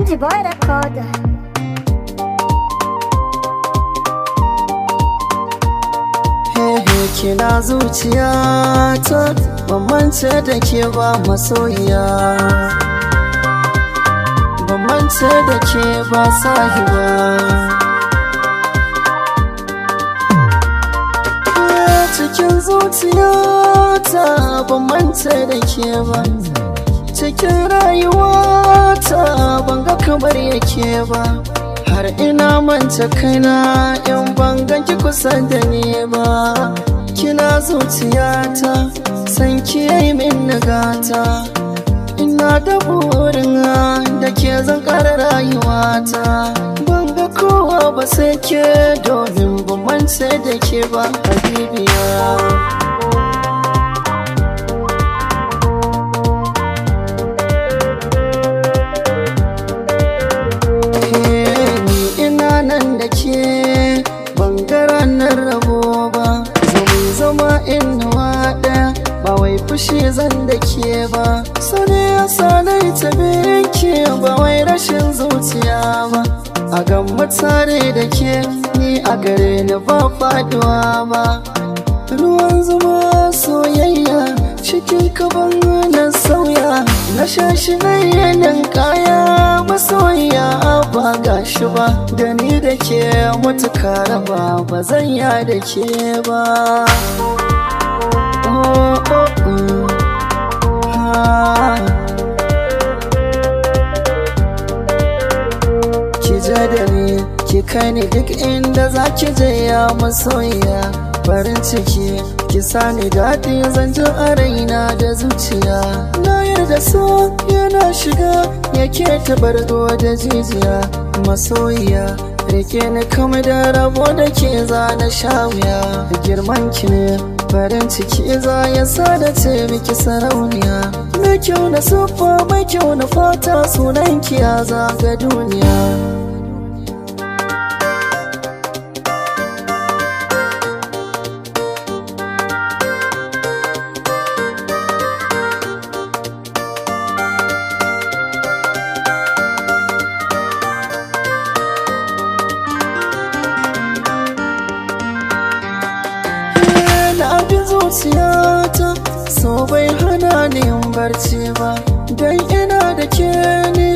MG Boy Recorder. Hehe, kina zuciyata, ban mance da ke ba masoyiya, ban mance da ke ba sahiba. Cikin zuciyata ban mance da ke ba, cikin rayuwata ban ga kamar yake ba. Har ina manta kaina in ban ganki kusa da ni ba. Kina zuciyata, san ki yayi min nagata. Ina da burin da ke zan ƙara rayuwata. Ban ga kowa ba sai ke, domin ban mance da ke ba habibiya. Ni ina nan da ke, ban ga ranar rabo ba. Zama zama inuwa ɗaya, ba wai fushi zan da ke ba. Sani ya sanai tabi ke, ba wai rashin zuciya ba. A gamma tare da ke, ni a gare ni ba faduwa ba. Ruwan zuma soyayya cikin kaban na sauya, na shashi na yanin kaya masoyiya ba gashi ba. Da ni da ke mutuka raba, ba zan ya da ke ba. Oh, oh, oh. Ah. Ki je da ni, ki kai ni duk inda za ki je ya masoyiya. Farin ciki ki sani daɗi zan ji a raina da zuciya. Na yarda so yana shiga yake tabargo da jijiya. Masoyiya rike ni kamar da rabo da ke za na sha wuya. Girman ki ne farin ciki za ya sa da ce miki sarauniya. Mai kyau na siffa, mai kyau na fata, sunan ki ya zaga duniya. Na bi zuciyata, so bai hana ni yin barci ba. Dan ina da ke ne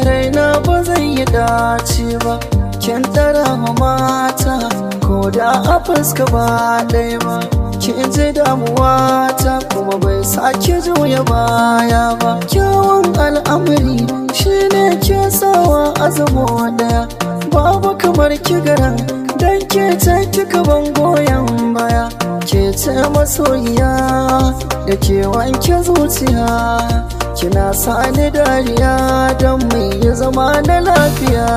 raina ba zai yi dace ba. Kin tara ma mata ko da a fuska ba ɗaya ba. Kin ji damuwa ta kuma bai sake juya baya ba. Kyawun al'amari shine ke sawa azamo ɗaya. Babu kamar kigaran dan ke ce kika ban goyon baya. Ke ce masoyiya da ke wanke zuciya, kina sani dariya don mu yi zama na lafiya.